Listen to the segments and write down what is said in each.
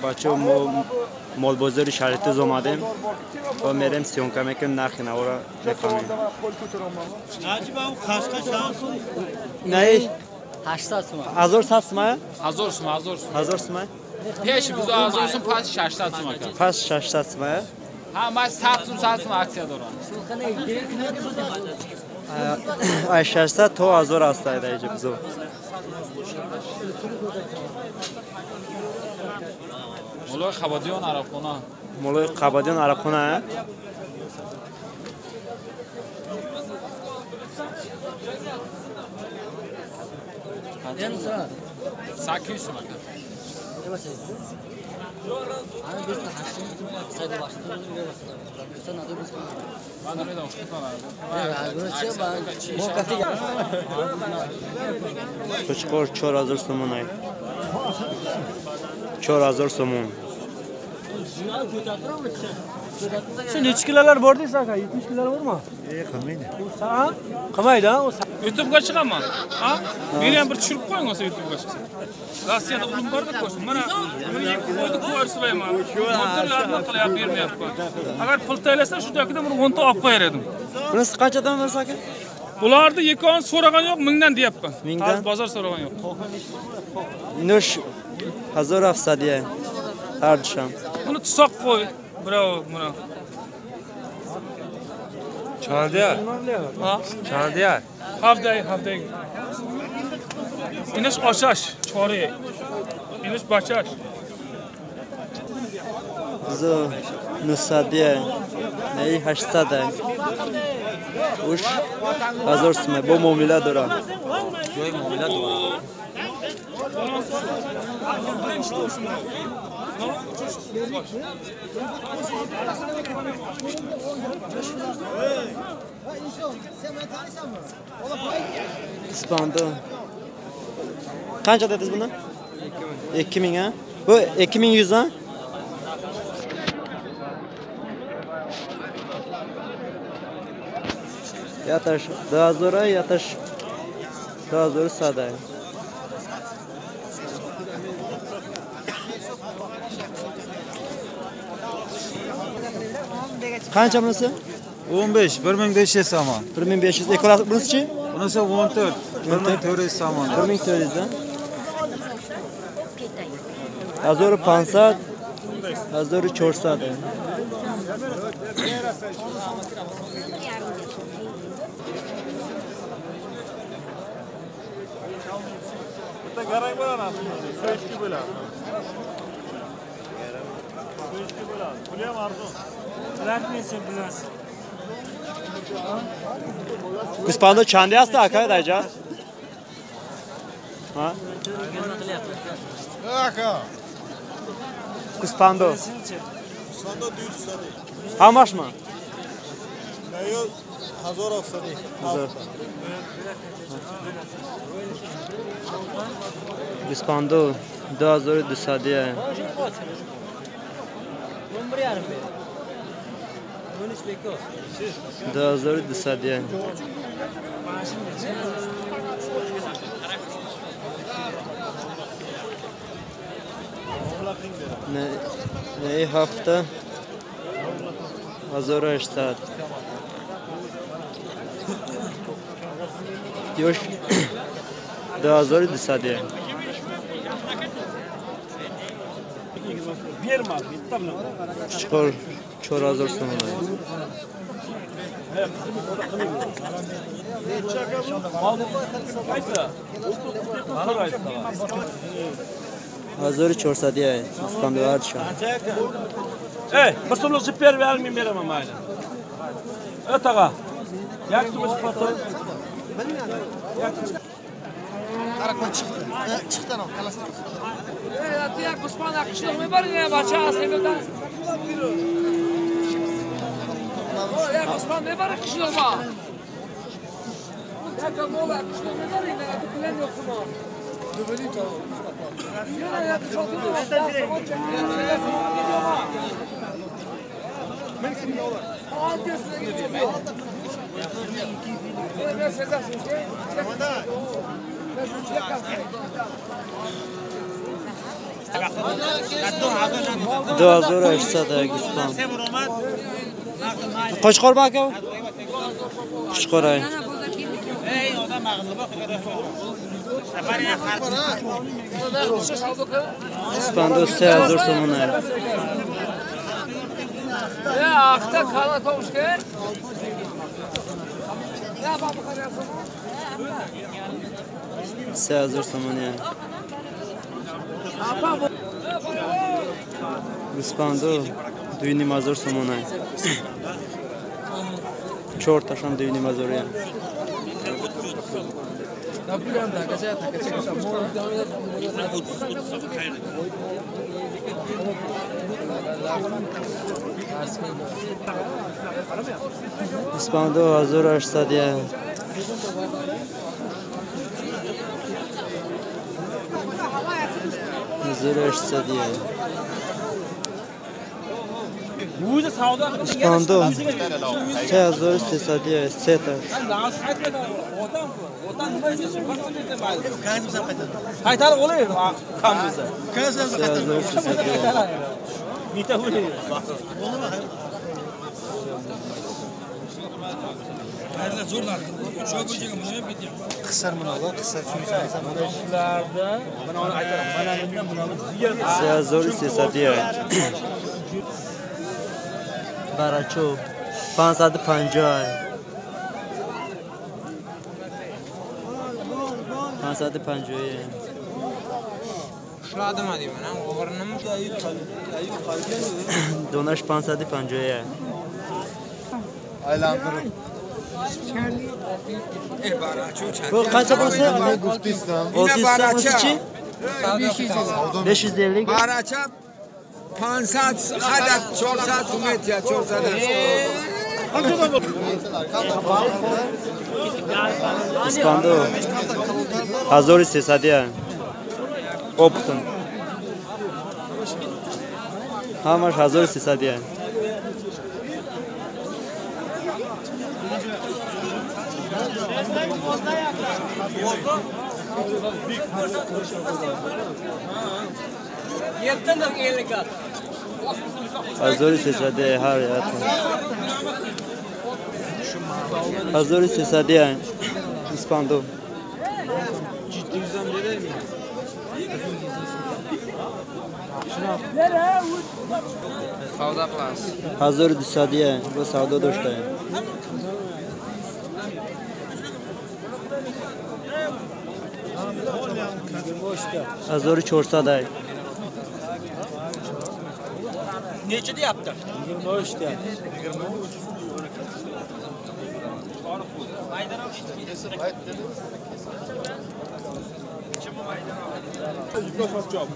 Бачаҳо, мо молбозори шаҳри Туз омадем ва мерем съёмка мекунем, нархи навора мефаҳмем. Не, 800 сум. 1100 сум? 1000 сум, 1000 сум. 1000 сум? Пеш бузо 1000 сум, пас 600 сум ака. Пас 600 сум? Ҳа, ман 100 сум, 100 сум аксия дорам. Ай 600 то 1000 аст ай даиҷа бузо. Молои Қабадиён арабхона. Молои Қабадиён арабхона? Sakkiz сум ака. Ман намедонам Қучқор 4000 сомон ай. 4000 сомон. Şu neçi kilolar bor deysiz aka? 70 kilolar bormi? Qilmaydi. Ha? Qilmaydi, ha? YouTube'ga chiqaman. Ha? Meni ham bir tushirib qo'ying o'sha YouTube'ga chiqsa. Rossiyada ulim bor-da ko'rsin. Mana buni yeb qo'ydi, ko'rsayman. Motorlarni qilyapti, bermayapman. Agar pul taylasa shu joyda buni 10 ta olib qo'yar edim. Bunisi qanchadan bersa aka? Bularni ikkovini so'ragan yo'q, 1000 dan deyapman. Mingdan? Bozor so'ragan yo'q. Inosh 1700 ya. Har dushanb. Buni tusoq qo'y, birov buni. Чанде? Ha? Чанде? Ҳафтаи, ҳафтаи. Инаш ошаш, чори. Инаш бачаш. Бузо 900 я. Эй 800 я. Уш 1000 сум бо муомила дора. Ҷои муомила дора. Ispanda. Qancha dedingiz buni? 2000 ha? Bu 2100 ha? Yatash 2000, yatash 2100. Qancha bunisi? 15, 1500 somon. 1500. Ekolasi bunisichi? Bunisi 14, 1400 somon. 1400 dan. 1500, 1400. Bitta garang bo'ladi, so'yishki bo'ladi. So'yishki bo'ladi. Puli ham arzon. Гӯспандо чанде аст ака даҷа? Ҳа? Ака. Гӯспандо. Гӯспандо 200. Ҳамашма? Наё 1700. 1000. Гӯспандо 2200. 2200. Не ҳафта 1800. Ёш 2200. Чор 4000 сомон. Ҳазору чорсад я. Гӯспандо ҳар. Ey, bir so'mlik jip berib yarim ming beraman mayli. Ey tog'a. Yak so'm jip qo'y. Qarakol chiqdi. Chiqdi ana, kalasini. Ey, yak G'usmon qishloq mebari, bacha aslida. Yak G'usmon mebari qishloq ma. Yak mola qishloq mebari, bilan yo'qmi? 2800 гӯсфанд. Qo'chqor aka? Qo'chqor ay. Гӯсфанду 3000 сомон ай. Ахта кала товушка. 3000 сомон ай. Гӯсфанду 2500 сомон ай. 4 ташам 2500 ай. Гӯсфанду 1800 ай. 1800 ай. Гӯсфанду 3300 ай, сеташ. Qaytarib olaylik, kam bo'lsa. 3300 ай. Bitta o'laylik. 3300 ай. Барачоб 550 ай. 550 ай. Донаш 550 ай. Aylantirib. Bu qancha bo'lsa? Baracha. 550. Baracha 500 adad 400 metr 400. Гӯсфанду 1300 ай. Оптом. Ҳамаш 1300 ай. 1300 ҳар ятон. 1300 ай. Гӯсфанду. Savdo qilamiz. 1200 ай. Бо савдо доштаем. 1400 ай. Necha deyapti? 23 deyapti.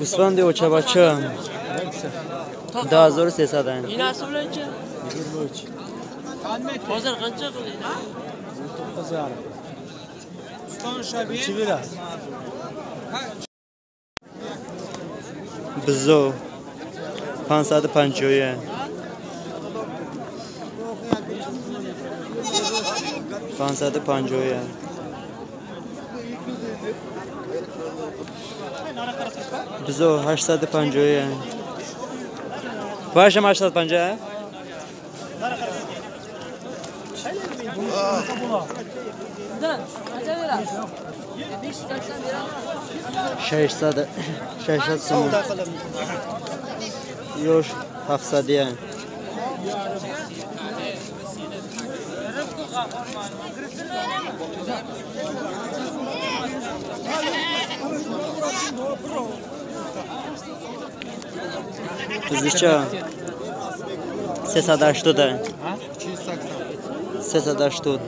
Гӯсфанди очабача 2300 ай. Inasi bilanchi? 23. Bozor qancha qildi? 9,5. Necha berasiz? Бизо 550 ай. 550 ай. Бизо 850 ай. Башам 850 ай. 600 600 сомон. Ёш 700 ай. Бизича 380 ай. 380.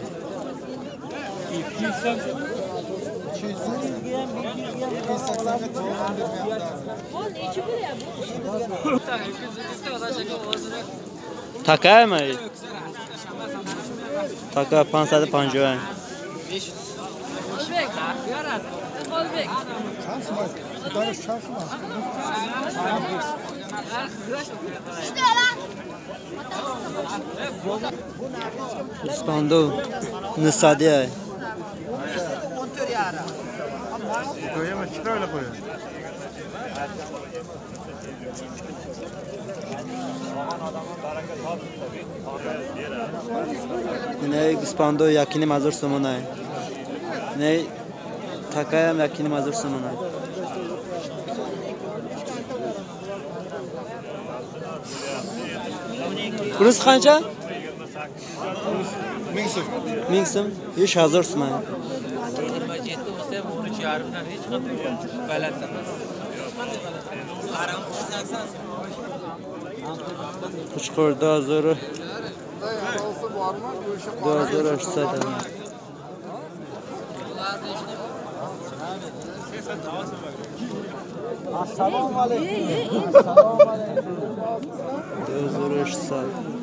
Такая ми? Така 550 ай. Гӯсфанду 900 ай. Инаи гӯспандо 1500 сомонай. Инаи такаям 1500 сомонай. Bunisi qancha? 1000 so'm. 1000 so'm, 5000 so'm. 27 bo'lsa ham 13,5 dan hech qanday g'alati emas. Qo'chqor 2000 2800. Assalomu alaykum. Assalomu alaykum. 2800.